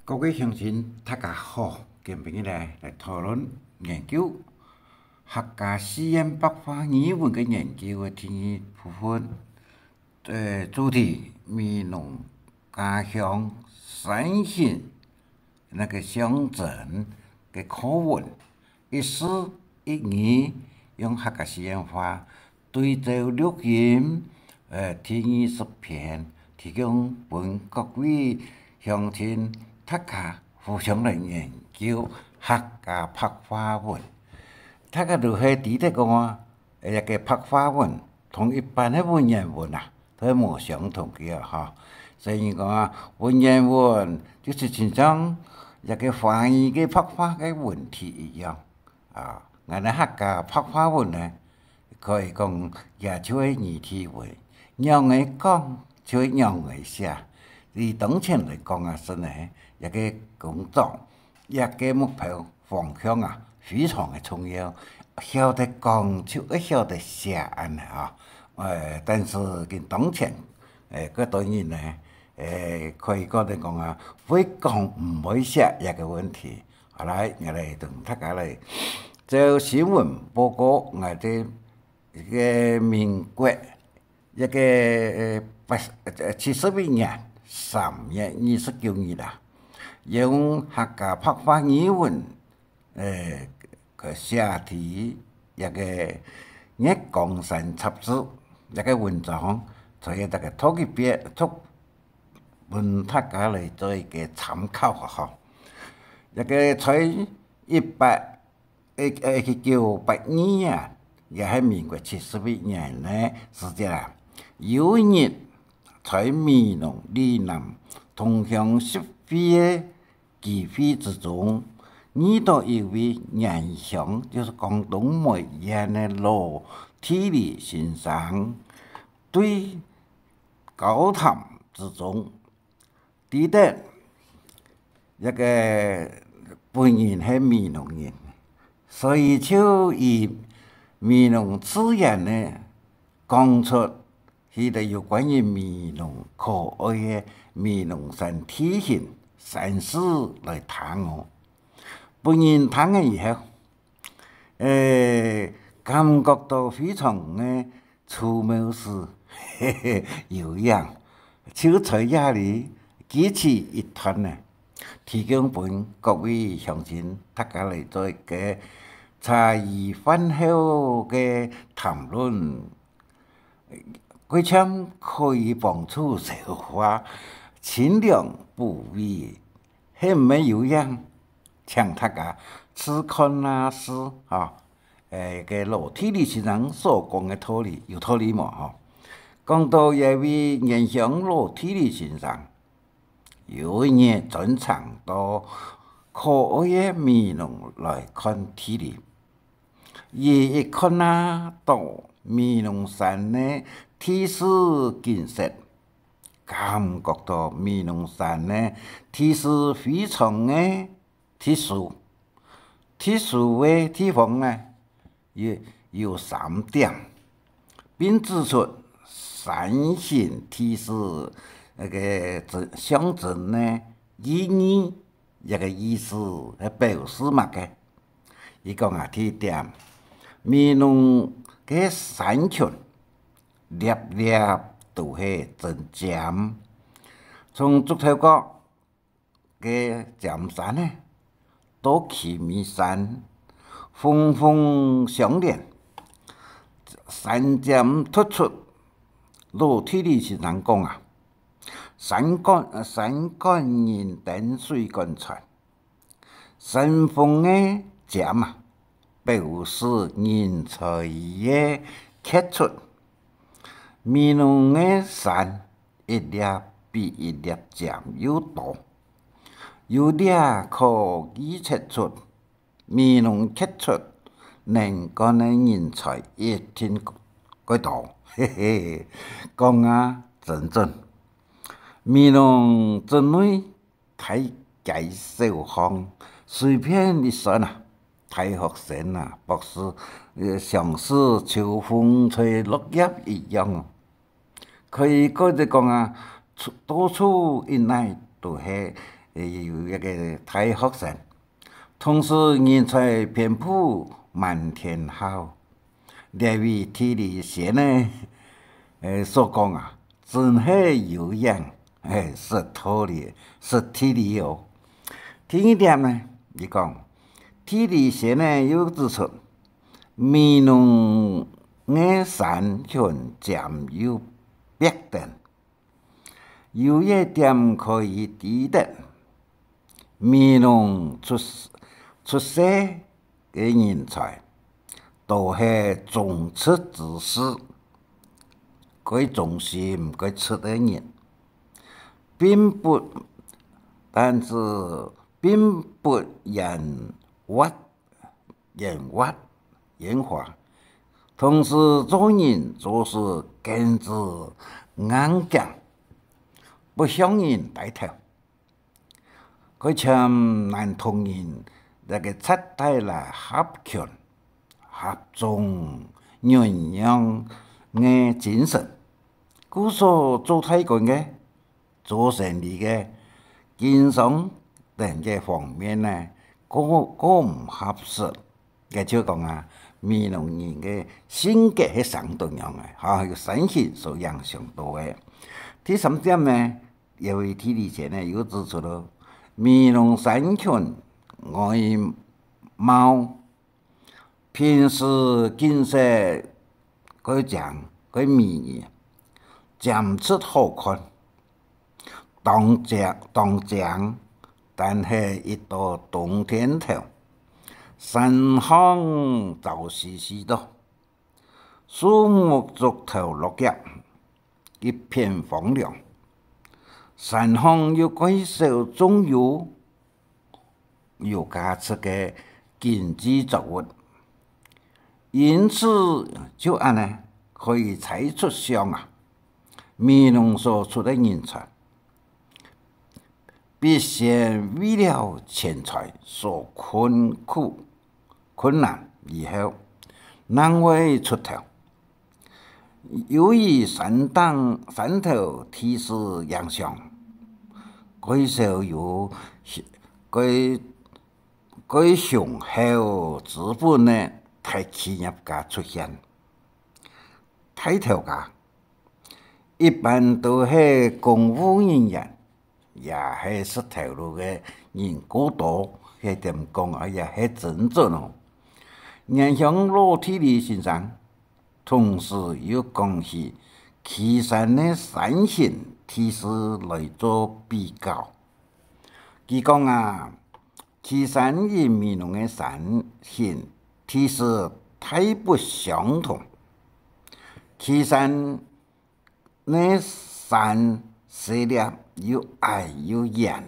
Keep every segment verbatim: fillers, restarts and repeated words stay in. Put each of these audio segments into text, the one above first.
各位鄉親，大家好！今晡日呢，來討論研究客家四縣白話語文个研究个第二部分，呃，主題：美濃家鄉山形那个鄉鎮个課文。 一字一語，用客家四縣話對照錄音，呃，第二十篇，提供分各位鄉親大家互相來研究客家白話文。大家都係知得講啊，這个白話文同一般个文言文啊，都係無相同个啊，吼。所以講啊，文言文就係親像這个華語个白話个文體一樣。 啊，𠊎等客家白話文呢，可以講也就係語體文，仰仔講就係仰仔寫。以當前來講啊，係呢，這个工作，這个目標方向啊，非常个重要。曉得講就愛曉得寫恁呢啊。呃，但是今當前，呃，較多人呢，呃，可以講得講啊，會講毋會寫這个問題。 好，來，𠊎來同大家來照新聞報告，𠊎在這个民國這个，呃，八，呃，七十一年三月二十九日啦，用客家白話語文，呃，去寫在這个月光山雜誌這个文章，所以大家讀一遍，讀，分大家來做一个參考吼。這个在一八 一，呃，一九八二年，也係民國七十一年个時節啊，有一日，在美濃里南同鄉聚會个機會之中，遇到一位原鄉，就係廣東梅縣个老地理先生，對交談之中， 知得這个本人係美濃人，所以就以美濃自然呢，講出許多有關於美濃可愛个美濃山地形、山勢來聽哦。本人聽了以後， 呃，感覺到非常个出妙思，有影，就在這裡舉起一段呢，提供分各位鄉親大家來做一个茶餘飯後个談論。 桂簽可以防止消化，清涼補胃，係毋係有影？請大家試看啊試，吼。誒，个老地理先生所講个道理，有道理無，吼？講到這位原鄉老地理先生，有一日專程到可愛个美濃來看地理。 佢一看啊到美濃山个地勢景色，感覺到美濃山个地勢非常个特殊。特殊个地方呢，有，有三點，並指出山形地勢該个象徵个意義。 這个意思係表示麼个？佢講啊，第一點，美濃个山群粒粒都係針尖，從竹頭角个尖山呢，到旗尾山，峰峰相連，山尖突出。老地理先生講啊，山管，山管人登水管船， 山峰个尖啊，表示人才个傑出。美濃个山一粒比一粒尖又多，有這可以測出美濃傑出能幹个人才一定蓋多。嘿嘿，講啊，真準。美濃鎮內 大街小巷，隨便一算啊，大學生啊、博士、呃，上士就風吹落葉一樣哦。可以講得講啊，處，到處一帶都係，有一個大學生，同時人才遍布滿天下。這位地理仙呢，呃，所講啊，真係有影，嘿，識道理，識地理哦。第二點呢，佢講，地理仙呢又指出，美濃个山群尖又壁登，有一點可以知得，美濃出，出世个人才，都係忠直之士，蓋忠心、蓋直个人，並不，但是並不圓滑，圓滑，圓滑。同時做人做事堅持硬頸，不向人低頭。佢全難同人這個絕對來合群、合縱、忍讓个精神。故所做大官个、做生理个、經商等个方面呢，過，過毋合適。該就講啊，美濃人个性格係生到樣个，哈，有山形所影響到个。第三點呢，這位地理仙呢，又指出了，美濃山群外貌，平時景色蓋靚、蓋美麗，尖直好看，當靚，當靚，但係一到冬天頭，山項燥死死到，樹木竹頭落葉，一片荒涼。山項又蓋少種有，有價值个經濟作物，因此就恁呢可以猜出想啊，美濃所出个人才，必先為了錢財所困苦、困難以後，正會出頭。由於山頂、山頭地勢影響，蓋少有蓋，蓋雄厚資本个大企業家出現。大頭家一般都係公務人員，也係食頭路个人過多，這點講啊，也係真準哦。原鄉老地理先生，同時又講起旗山个山形地勢來做比較。佢講啊，旗山與美濃个山形地勢大不相同。旗山个山勢咧又矮又圓，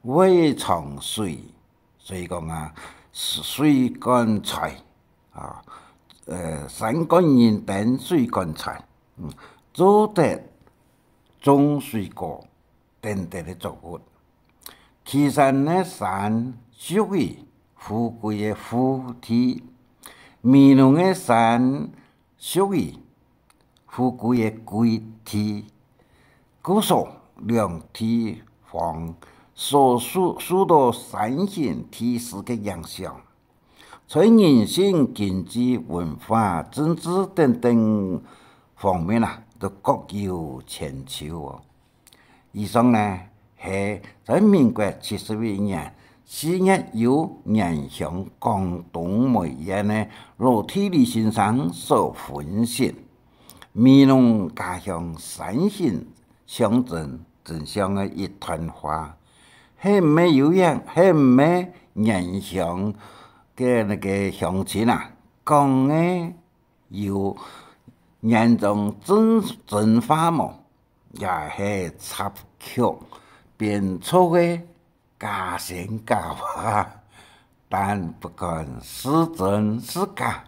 會藏水，所以講啊，水灌菜啊，呃，山灌人等水灌菜，嗯，做得種水果等等个作物。旗山个山屬於富貴个富地，美濃个山屬於富貴个貴地，故所兩地方所受，受到山形地勢个影響，在人性、經濟、文化、政治等等方面啊，都各有千秋哦。以上呢，係在民國七十一年四月由原鄉廣東梅縣个老地理先生所分析，美濃家鄉山形象徵真相个一段話，係毋係有影，係毋係原鄉个該个鄉親啊，講个有嚴重真，真話無？也係插曲編造个假仙假話，但不管是真是假，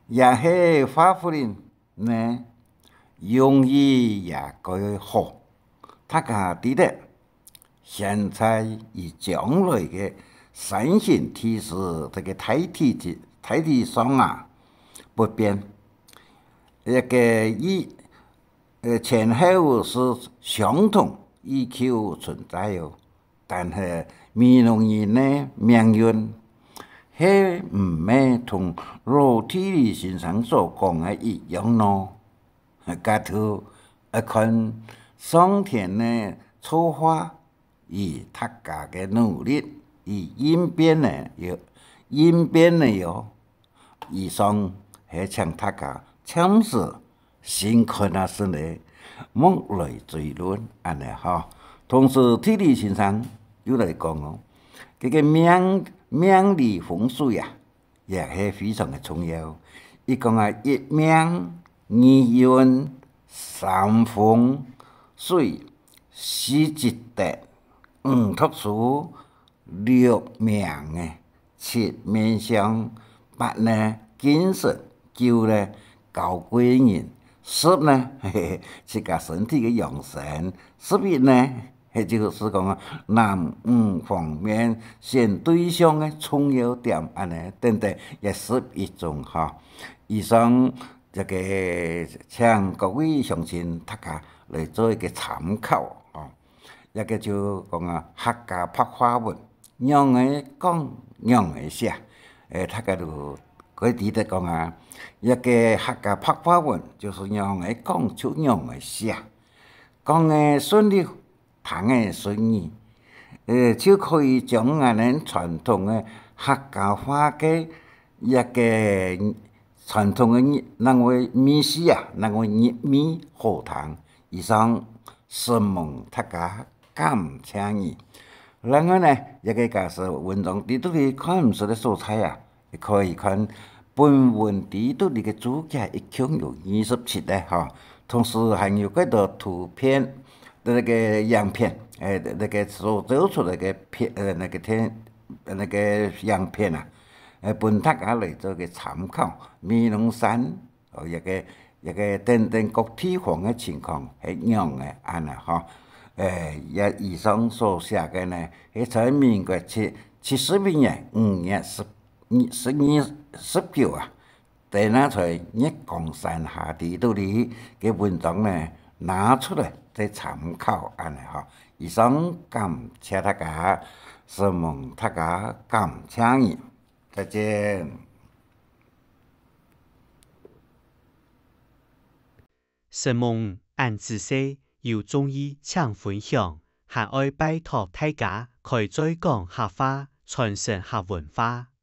也係話不定呢，用意也蓋好。大家知得，現在與將來个山形地勢這个大體之，大體上啊，不變。這个一，呃，前後是相同，依舊存在哦。但係美濃人个命運，係毋係同老地理先生所講个一樣呢？該就愛看上天个造化，以大家个努力，以應變个有，應變个有。以上係請大家暫時先看啊先咧，莫來追論恁呢吼。同時，地理先生又來講哦，這个命，命理風水啊，也係非常个重要。佢講啊，一命、二運、三風水、四積德、五讀書、六名个、七面相、八呢敬神、九呢交貴人、十呢，嘿嘿，自家身體个養生、十一呢， 係就係講啊，男女方面選對象个重要點恁呢，等等也十一種吼。以上這个請各位鄉親大家來做一个參考吼。這个就講啊，客家白話文，仰仔講仰仔寫，誒，大家就可以知得講啊，這个客家白話文就係仰仔講就仰仔寫，講个順利， 聽个順耳，呃，就可以將𠊎等傳統个客家話个一个傳統个人个味緒啊，人个味好聽。以上，承蒙大家，感謝你。另外呢，這个假使文章裡肚裡看毋識个所在啊， 可以看本文裡肚裡个註解一共有二十七个吼，同時還有幾多圖片，該个影片，誒，該个所做出來个片，呃，該个天，該个影片啊，誒，分大家來做个參考。美濃山，哦，一个，一个等等各地方个情況係仰仔恁呢吼。誒，這以上所寫个呢，係在民國七，七十一年五月十 二十二、十九啊，在那在月光山下裡肚裡个文章呢，拿出來再參考恁呢吼。以上感謝大家，承蒙大家，感謝你，再見。承蒙恁仔細，有中意請分享，還愛拜託大家開嘴講客話，傳承客文化。